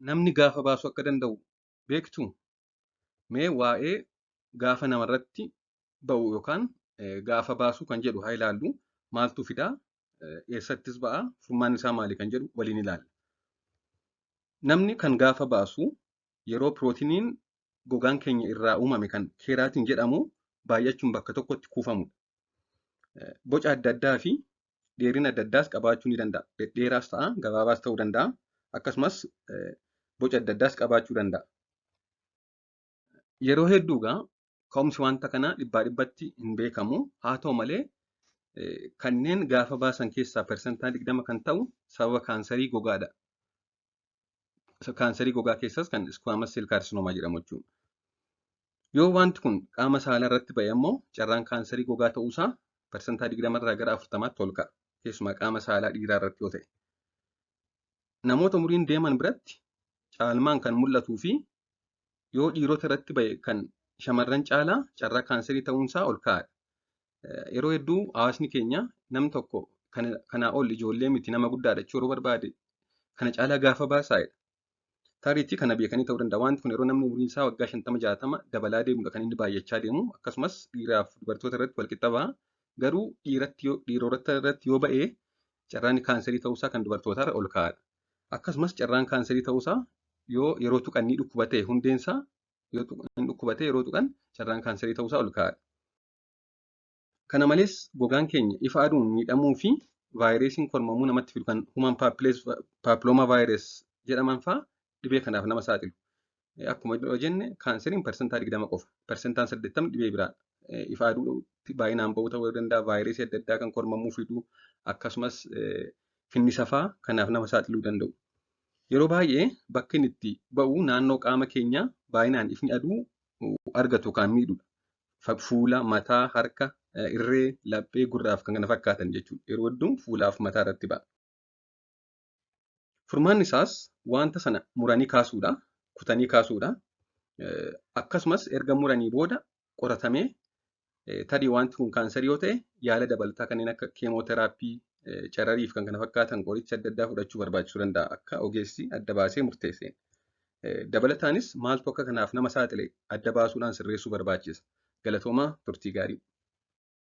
Namni gaafa baasuu akka danda'u beektuu? Mee waa'ee gaafa namarratti ba'u yookaan gaafa baasuu kan jedhu haa ilaallu. Maaltu fidaa? Eessattis ba'aa? Furmaanni isaa maali kan jedhu waliin ilaalla. Namni kan gaafa baasu yeroo pirootiiniin gogaan keenya irraa uumame kan keeraatiin jedhamu baay'achuun bakka tokkotti kuufamudha. Boca adda addaa fi dheerina adda addaas qabaachuu ni danda'a. Dhedheeraas ta'a, gabaabaas ta'uu danda'a. Akkasumas boca adda addaas qabaachuu danda'a. Yeroo hedduu egaa ka'umsi wanta kanaa dhibbaa dhibbatti hin beekamu. Haa ta'u malee kanneen gaafa baasan keessaa 20% kan ta'u sababa kaansarii gogaadha. Kaansarii gogaa keessas kan squamous cell carcinoma jedhamu jechuudha. Yoo wanti kun qaama saalaa irratti ba'e ammoo carraan kaansarii gogaa ta'uusaa 20% irraa gara 40tti ol ka'a. Keessumaa qaama saalaa dhiiraa irratti yoo ta'e. Namoota umuriin deeman biratti caalmaan kan mul'atuu fi yoo dhiirota irratti ba'e kan shamarran caalaa carraa kaansarii ta'uunsaa ol ka'aadha. Yeroo hedduu hawaasni keenya namni tokko kanaa ol ijoollee miti nama guddaadha jechuu yeroo barbaade kana caalaa gaafa baasaa'edha. Tariitii kana beekanii ta'uu danda'a. Wanti kun yeroo namni umuriin isaa waggaa 50 60 dabalaa deemudha kan inni baay'achaa deemu. Akkasumas dhiiraaf dubartoota irratti walqixa ba'a. Garuu dhiirota irratti yoo ba'e carraan kaansarii ta'uusaa kan dubartootarra ol ka'aadha. Akkasumas carraan kaansarii ta'uusaa yoo yeroo tuqan ni dhukkuba ta'e hundeensaa yoo dhukkuba ta'e yeroo tuqan carraan kaansarii ta'uusaa ol ka'aadha. Kana malees gogaan keenya ifa aduun miidhamuu fi vaayirasiin kormamuu namatti fidu kan human papilloma virus jedhaman fa'aa dhibee kanaaf nama saaxilu. Akkuma jenne kaanseriin 20% qofa. 80% dhibee biraadha. Ifa aduutti baay'inaan ba'uu ta'uu danda'a, vaayirasii adda addaa kan kormamuu fidu, akkasumas finnisa fa'aa kanaaf nama saaxiluu danda'u. Yeroo baay'ee bakki inni itti ba'u naannoo qaama keenyaa baay'inaan ifni aduu argatu kan miidhudha. Fuula, mataa, harka, irree, laphee, gurraaf kan kana fakkaatan jechuudha. Yeroo hedduu fuulaaf mataa irratti ba'a. Furmaanni isaas wanta sana muranii kaasuudha, kutanii kaasuudha. Akkasumas erga muranii booda qoratamee tarii wanti kun kaansarii yoo ta'e yaala dabalataa kanneen akka keemooteraappii, cararii fi kan kana fakkaatan qoricha adda addaa fudhachuu barbaachisuu danda'a akka ogeessi adda baasee murteesseen. Dabalataanis maaltu akka kanaaf nama saaxile adda baasuudhaan sirreessuu barbaachisa. Galatoomaa, turtii gaarii.